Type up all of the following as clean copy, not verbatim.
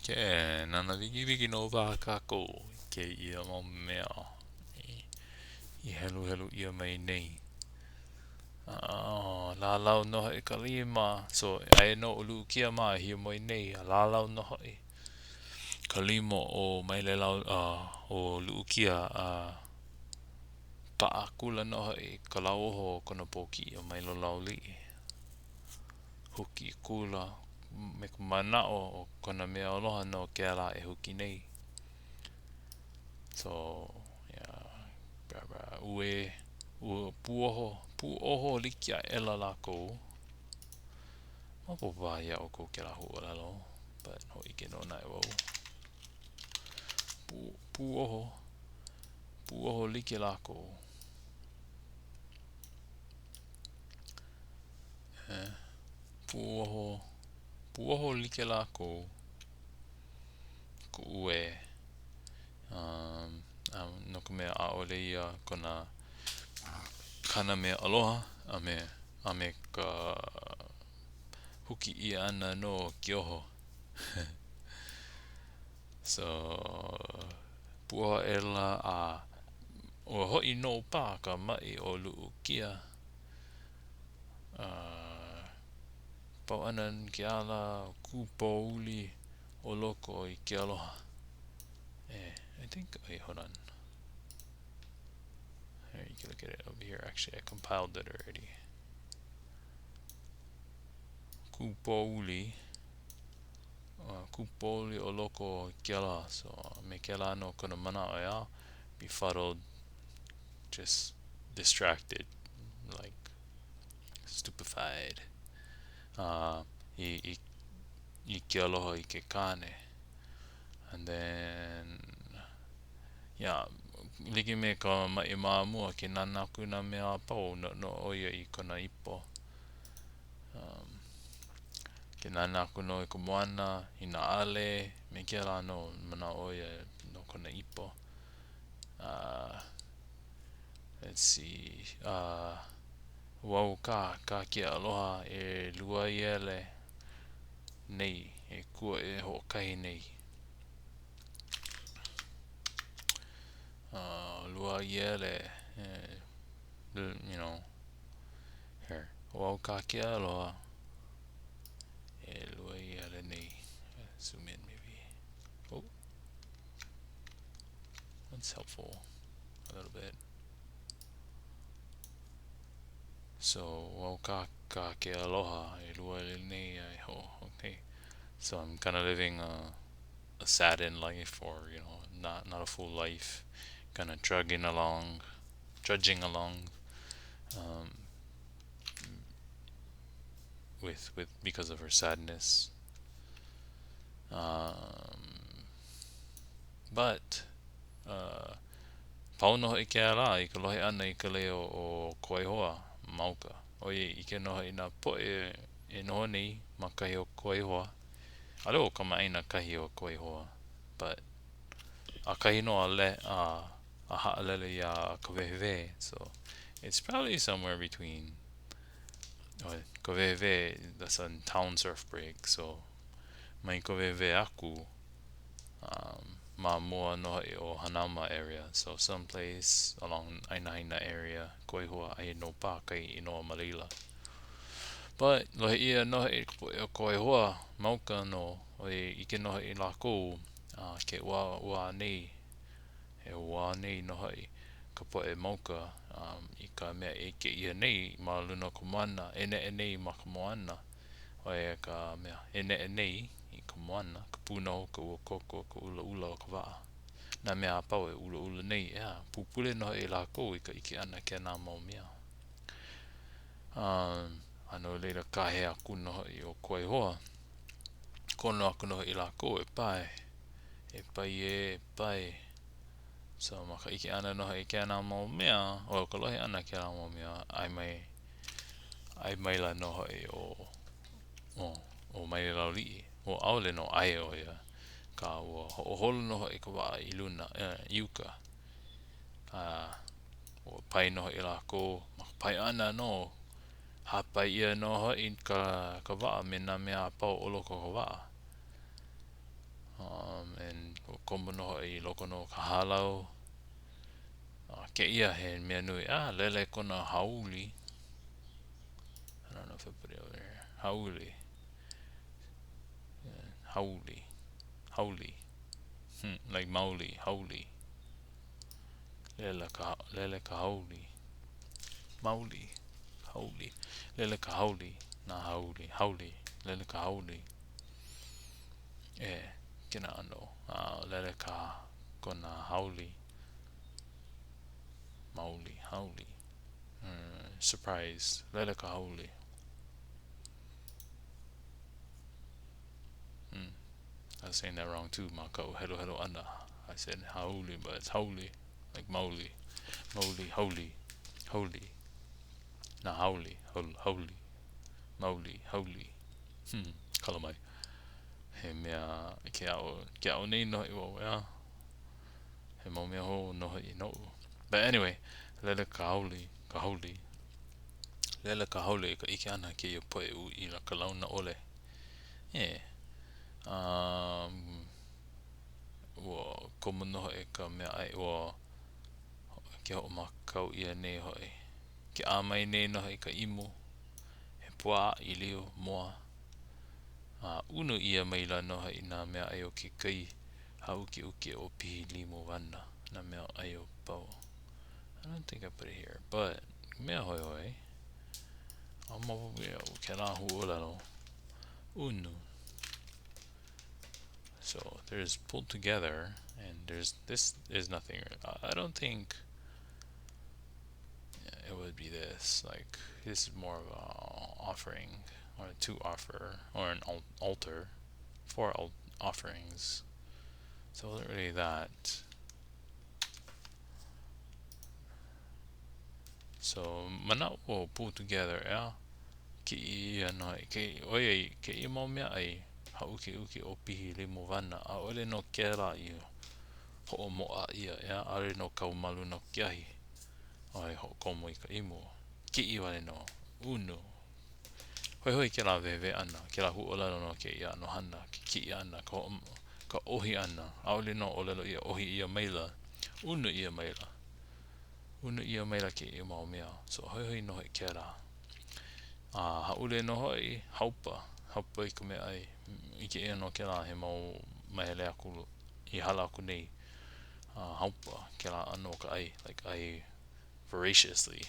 Ke nānā wikiwiki nō paha kākou i kēia mau mea i heluhelu ʻia mai nei. Uh, lālau nō hoʻi ka lima. So, aia nō ʻo Luʻukia mā e hiamoe nei, a lālau nō hoʻi ka lima o Maile-lau, uh, o Luʻukia a paʻa akula nō hoʻi ka lauoho o kona pōkiʻi o Maile-lau-liʻi. Huki akula me ka manaʻo ʻo kona mea aloha nō kēlā e huki nei. So, yeah, blah, blah, uē, ua puoho, puoho like aʻela lākou. Maopopo paha iā ʻoukou kēlā huaʻōlelo, but hōʻike nō naʻe wau. Pu, puoho, puoho like lākou. Puoho, puoho like lākou ka uē um, um, no ka mea ʻaʻole ia kona kāna mea aloha a me, a me ka huki ʻia ʻana nō o ke oho. So, puoho aʻela a ua hoʻi nō paha ka maʻi o Luʻukia. Uh, pau ʻana ke ala kūpouli o loko i ke aloha. Eh, I think, wait, hold on. Here, you can look at it over here. Actually, I compiled it already. Kūpouli. Uh, kūpouli o loko i ke aloha. So, me kēlā nō kona manaʻo, ʻeā? Befuddled, just distracted, like stupefied. Uh, i, i, i ke aloha i ke kāne. And then, yeah, like me ka maʻi ma mua, ke nānā aku i nā mea a pau, noʻonoʻo ʻo ia i kona ipo. Um, ke nānā aku nō i ka moana, i nā ʻale, me kēlā nō, manaʻo ʻo ia no kona ipo. Uh, let's see. Uh, ʻo au kā, kā ke aloha e luaiele nei, e kua e hoʻokahi nei. Uh, luaiele, eh, you know, here. ʻO au kā ke aloha e luaiele nei. Zoom in maybe. Oh. That's helpful a little bit. So, ʻo au kā, kā ke aloha e luaiele nei ai ho, okay. So I'm kind of living a, a saddened life or, you know, not, not a full life. Kind of trudging along, trudging along um, with, with, because of her sadness. Um, but, uh, pau nō hoʻi kēlā i ka lohe ʻana i ka leo o Kawaihoa ma uka. ʻOiai ʻike nō hoʻi nā poʻe e noho nei ma kahi o Kawaihoa. ʻAʻole wau kamaʻāina kahi o Kawaihoa, but ʻakahi nō a le, a, a haʻalele iā Kawehewehe, so it's probably somewhere between oh, Kawehewehe, that's a town surf break, so mai Kawehewehe aku um, ma mua nō hoʻi o Hanauma area, so someplace along ʻĀina Haina area, Kawaihoa, aia nō paha kahi inoa ma laila. But, lohe ʻia nō hoʻi ka poʻe o Kawaihoa, ma uka nō, ʻoiai ʻike nō hoʻi lākou uh, ke ʻuā, ʻuā nei, e ʻuā nei nō hoʻi ka poʻe ma uka um, i ka mea e ʻike ʻia nei ma luna o ka moana, e neʻe nei ma ka moana, ʻo ia ka mea e neʻe nei i ka moana, ka pūnohu, ka uakoko, ka ʻulaʻula o ka waʻa, nā mea a pau e ʻulaʻula nei, ʻeā, pupule nō hoʻi lākou i ka ʻike ʻana kēnā mau mea. Um, a no laila kāhea aku nō hoʻi ʻo Kawaihoa, kono aku nō hoʻi lākou e pae, e pae ē, e pae. So, ma ka ʻike ʻana nō hoʻi kēnā mau mea, ʻo ka lohe ʻana kēlā mau mea, ʻae mai, ʻae maila nō hoʻi ʻo, ʻo, ʻo Mailelauliʻi. Ua ʻaʻole nō ʻae ʻo ia, akā ua hoʻoholo nō hoʻi ka waʻa i luna, eh, i uka. A ua pae nō hoʻi lākou ma ka pae ʻana nō, hāpai ʻia nō hoʻi ka, ka waʻa me nā mea a pau o loko o ka waʻa. Komo nō hoʻi i loko nō o ka hālau. A kēia he mea nui. Ah, lele kona hauli. I don't know if I put it over here. Hauli. Hauli. Hauli. Hmm, like mauli. Hauli. Lele ka, lele ka hauli. Mauli. Hauli. Lele ka hauli. Nā hauli. Hauli. Lele ka hauli. E, kēnā ʻano. A lele ka kona hauli. Mauli. Hauli. Mm, surprise. Lele ka hauli. Hmm. I was saying that wrong too. Ma kaʻu heluhelu ʻana. I said hauli, but it's hauli. Like mauli. Mauli, hauli. Hauli. Nā hauli. Hauli. Mauli. Hauli. Hmm. Kala mai. He mea ke aʻo, ke aʻo nei nō hoʻi wau, ʻeā? He mau mea hou nō hoʻi noʻu. But anyway, lele ka hauli, ka hauli. Lele ka hauli i ka ʻike ʻana kēia poʻe uʻi la ka launa ʻole. E, um, ua komo nō hoʻi ka mea ʻai, ua ke hoʻomākaukau ʻia nei hoʻi. Ke ʻā mai nei nō hoʻi ka imu, he puaʻa, ʻīlio, moa. A unu ʻia maila nō hoʻi nā mea ʻai o ke kai, hāʻukeʻuke ʻopihi limu wana, nā mea ʻai a pau. I don't think I put it here, but mea hoihoi, a maopopo iaʻu kēlā huaʻōlelo, unu. So there's pulled together, and there's this is nothing. I don't think it would be this. Like this is more of a offering or to offer or an altar for offerings. So it wasn't really that. So manaʻo o pull together, ʻeā? Kiʻi ʻia nō hoʻi, ke, ʻoiai, kēia mau mea ʻai, hāʻukeʻuke ʻopihi limu wana, ʻaʻole nō kēlā i hoʻomoʻa ʻia, ʻeā, ʻaʻole nō kau ma luna o ke ahi, a i hoʻokomo i ka imu. Kiʻi wale nō, unu. Hoihoi kēlā wehewehe ʻana, kēlā huaʻōlelo no kēia ʻano hana, ke kiʻi ʻana, ka hoʻo, ka ʻohi ʻana, ʻaʻole nō ʻōlelo ʻia ʻohi ʻia maila, unu ʻia maila. Unu ʻia maila kēia mau mea. So hoihoi nō hoʻi kēlā. A hāʻule nō hoʻi, haupa, haupa i ka meaʻai. ʻIke ʻia nō kēlā he mau mahele aku i hala aku nei. A haupa kēlā ʻano o ka ʻai, like ʻai voraciously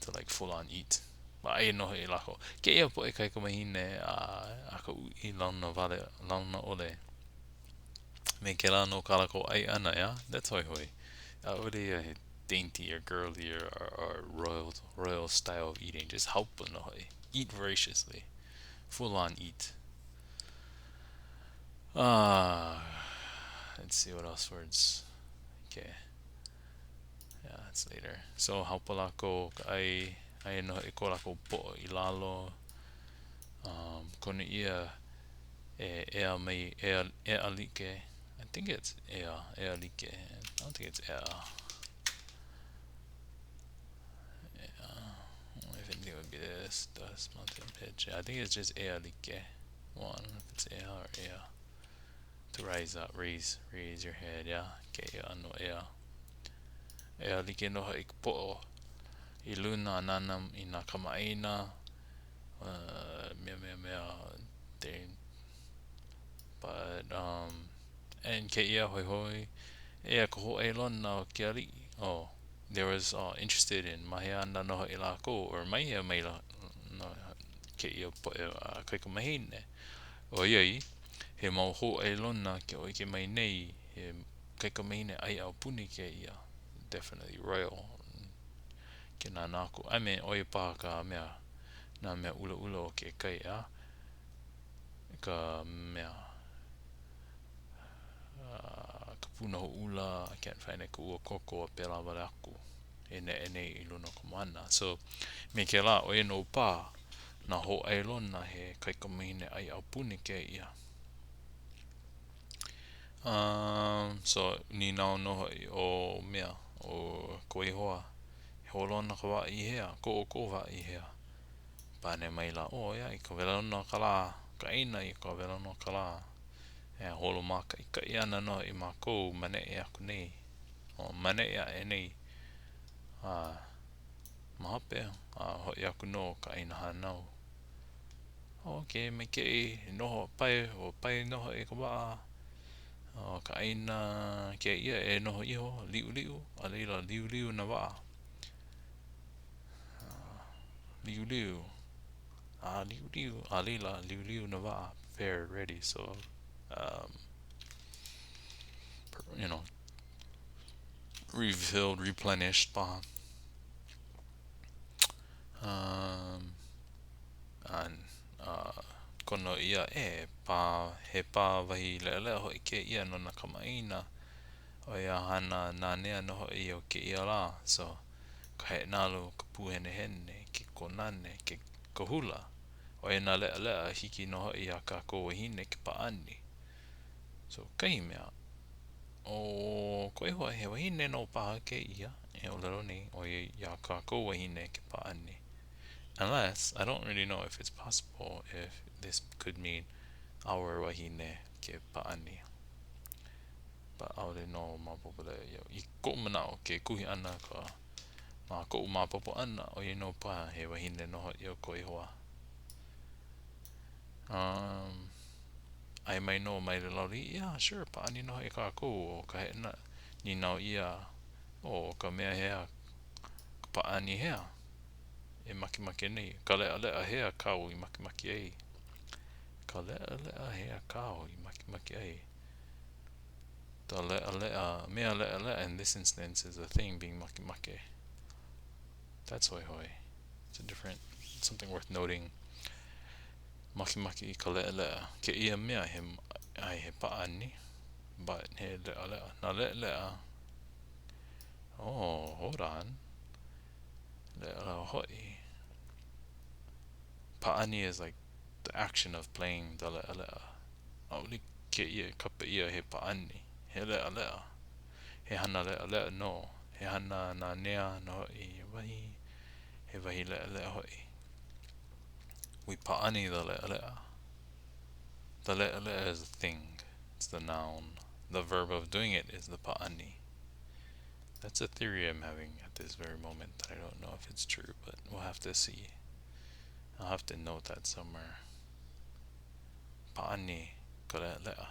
to like full on eat. A ʻai nō hoʻi lākou. Kēia poʻe kaikamahine a, a ka uʻi launa wale, launa ʻole. Me kēlā nō kā lākou ʻai ʻana, ʻeā? That's hoihoi. ʻAʻole ia he dainty or girly or, or, or royal, royal style of eating. Just haupa nō hoʻi. Eat voraciously. Full on eat. Uh, let's see what else words. Okay. Yeah, that's later. So, haupa lākou ka ʻai, aia nō hoʻi ko lākou poʻo i lalo. Um, kono ʻia e ea mai, ea, ea like. I think it's ea, ea like. I don't think it's ea. Ea. If anything, it would be this. Dust, mountain, pitch. I think it's just ea like. Well, I don't know if it's ea or ea. To rise up, raise, raise your head, yeah. Kēia ʻano ea. Ea like nō hoʻi ka poʻo i luna a nānā i nā kamaʻāina. Uh, mea, mea, mea, they, but, um, and kēia hoihoi, eia ka hōʻailona o ke aliʻi. Oh, there was uh, interested in ma hea ana nō hoʻi lākou, or mai hea maila nō kēia poʻe uh, kaikamahine. ʻOiai, he mau hōʻailona ke hōʻike mai nei, he kaikamahine ʻai aupuni kēia, definitely royal. Ke nānā aku, I mean, ʻo ia paha ka mea, nā mea ʻulaʻula o ke kai, ʻeā? Ka mea, uh, ka pūnohu ʻula, I can't find it, ka ua koko a pēlā wale aku e neʻe nei i luna o ka moana. So, me kēlā, ʻo ia nō paha nā hōʻailona he kaikamahine ʻai aupuni kēia. Um, so, nīnau nō hoʻi ʻo mea, ʻo Kuaihoa, E holo ana ka waʻa i hea? Ko ʻoukou waʻa i hea? Pane maila, ʻO ia, i ka welona o ka lā, ka ʻāina i ka welona o ka lā. E holo mākaʻikaʻi ana nō hoʻi mākou ma neʻi aku nei, o ma neʻi aʻe nei. A ma hope, a hoʻi aku nō ka ʻāina hānau. Okay, maikaʻi, noho, pae, ua pae nō hoʻi ka waʻa. O ka ʻāina kēia e noho iho, liʻuliʻu, a laila liuliu nā waʻa. Liuliu. A liuliu, a laila liuliu nā waʻa, prepared, ready, so, um, you know, refilled, replenished paha. Um, and, uh, kono ʻia e pā, he pā wahi leʻaleʻa hoʻi kēia no nā kamaʻāina o ia hana nanea nō hoʻi o kēia lā. So, ka heʻenalu, ka pūhenehene, ke kōnane, ke ka hula. ʻO ia nā leʻaleʻa hiki nō hoʻi iā kākou wāhine ke pāʻani. So, kahi mea, ʻo Kuaihoa, he wahine nō paha kēia e ʻōlelo nei, ʻo ia iā kākou wāhine ke pāʻani. Unless, I don't really know if it's possible if this could mean our wahine ke pāʻani. But ʻaʻole nō maopopo leʻa iaʻu. I koʻu manaʻo, ke kuhi ʻana ka ma koʻu maopopo ʻana, ʻo ia nō paha he wahine nō hoʻi ʻo Kuaihoa. Um, ʻae mai nō Maile Loli, yeah, sure, pāʻani nō hoʻi kākou ʻo ka heʻena, nīnau ʻia, ʻo ka mea hea, ka pāʻani hea e makemake nei, ka leʻaleʻa hea kāu i makemake ai? Ka leʻaleʻa hea kāu i makemake ai? The leʻaleʻa, mea leʻaleʻa in this instance is the thing being makemake. That's hoihoi. It's a different, something worth noting. Makemake i ka leʻaleʻa. Kēia mea he, ʻae, he pāʻani, but he leʻaleʻa. Nā leʻaleʻa, oh, hold on. Leʻaleʻa hoʻi. Pāʻani is like the action of playing the leʻaleʻa. ʻAʻole kēia e kapa ʻia he pāʻani, he leʻaleʻa. He hana leʻaleʻa nō. He hana nanea nō hoʻi ia wahi, he wahi leʻaleʻa hoʻi. We pāʻani the leʻaleʻa. The leʻaleʻa is a thing. It's the noun. The verb of doing it is the pāʻani. That's a theory I'm having at this very moment that I don't know if it's true, but we'll have to see. I'll have to note that somewhere. Pāʻani ka leʻaleʻa.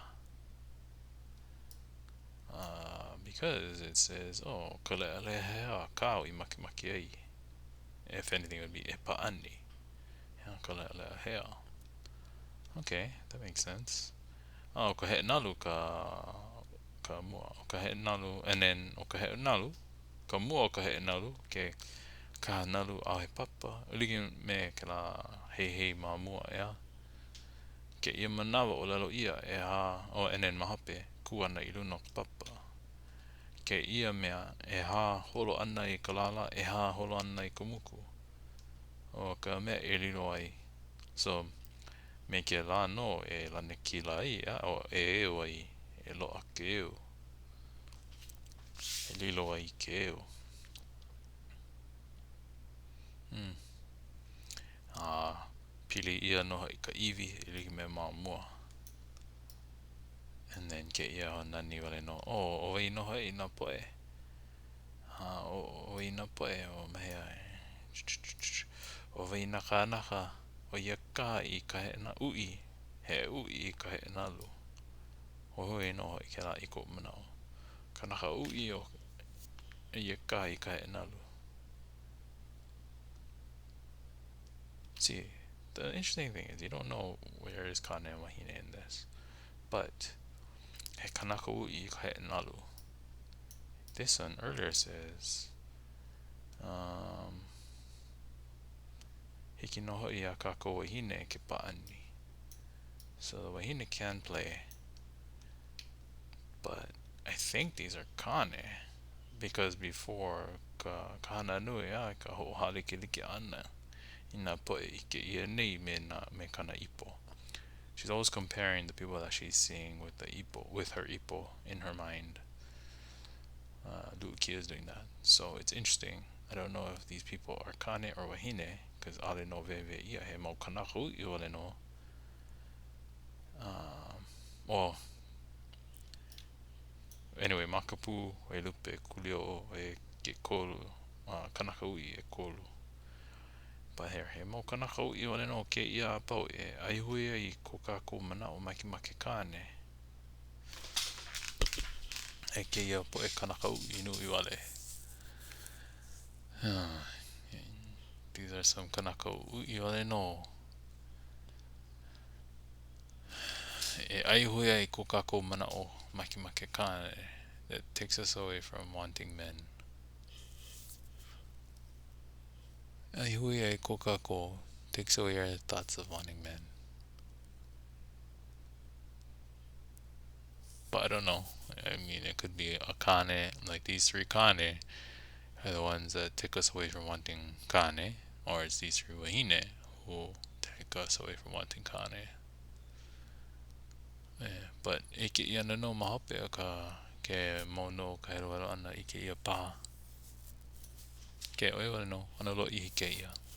Uh, because it says, oh, ka leʻaleʻa hea kāu i makemake ai. If anything, it would be e pāʻani. Yeah, ka leʻaleʻa hea. Okay, that makes sense. Oh, ka heʻenalu ka, ka mua. O ka heʻenalu, and then o ka heʻenalu, ka mua o ka heʻenalu, ke kaha nalu ʻaʻohe papa, like me kēlā heihei ma mua, ʻeā? Kēia manawa ʻōlelo ʻia, ʻehā, oh, and then ma hope, kū ana i luna o ka papa. Kēia mea, ʻehā holo ʻana i ka lālā, ʻehā holo ʻana i ka muku. ʻO ka mea e lilo ai. So, me kēlā nō e lanakila ai, a o e eo ai, e loaʻa ke eo. E lilo ai ke eo. Hmm. A pili ʻia nō hoʻi ka iwi e like me ma mua. And then kēia nani wale nō. Oh, ʻo wai nō hoʻi nā poʻe? A ʻo wai nā poʻe o ma hea e? ʻO wai nā kānaka ʻo ia kaha i ka heʻe uʻi, he uʻi i ka heʻenalu. Hoihoi nō hoʻi kēlā i koʻu manaʻo. Kanaka uʻi ʻo ia kaha i ka heʻenalu. See, the interesting thing is you don't know where is Kane and Wahine in this, but he kanaka uʻi i ka heʻenalu. This one earlier says, um, hiki nō hoʻi iā kākou wahine ke pāʻani. So the wahine can play, but I think these are kane because before ka, ka hana nui a ka hoʻohālikelike ʻana i nā poʻe ʻike ʻia nei me nā me kāna ipo. She's always comparing the people that she's seeing with the ipo, with her ipo in her mind. Uh, Lu'ukia is doing that. So it's interesting. I don't know if these people are kane or wahine, because ʻaʻole nō wehewehe ʻia he mau kanaka uʻi wale nō. Um, well, Anyway, Makapū, Wailupe, Kuliʻoʻo, ʻo ia ke ʻekolu, uh, kanaka uʻi ʻekolu. But here, he mau kanaka uʻi wale nō kēia a pau e ʻaihue ai i ko kākou manaʻo makemake kāne. E kēia poʻe kanaka uʻi nui wale. These are some kanaka uʻi wale nō. E ʻaihue ai ko kākou manaʻo makemake kāne that takes us away from wanting men. ʻAihue ai ko kākou takes away our thoughts of wanting men. But I don't know. I mean, it could be a kāne, like these three kāne are the ones that take us away from wanting kāne, or it's these three wahine who take us away from wanting kāne. Yeah, but ʻike ʻia ana nō ma hope o ka ke mau nō ka heluhelu ʻana ʻike ʻia paha. Ke ʻoia wale nō, ʻano lōʻihi kēia.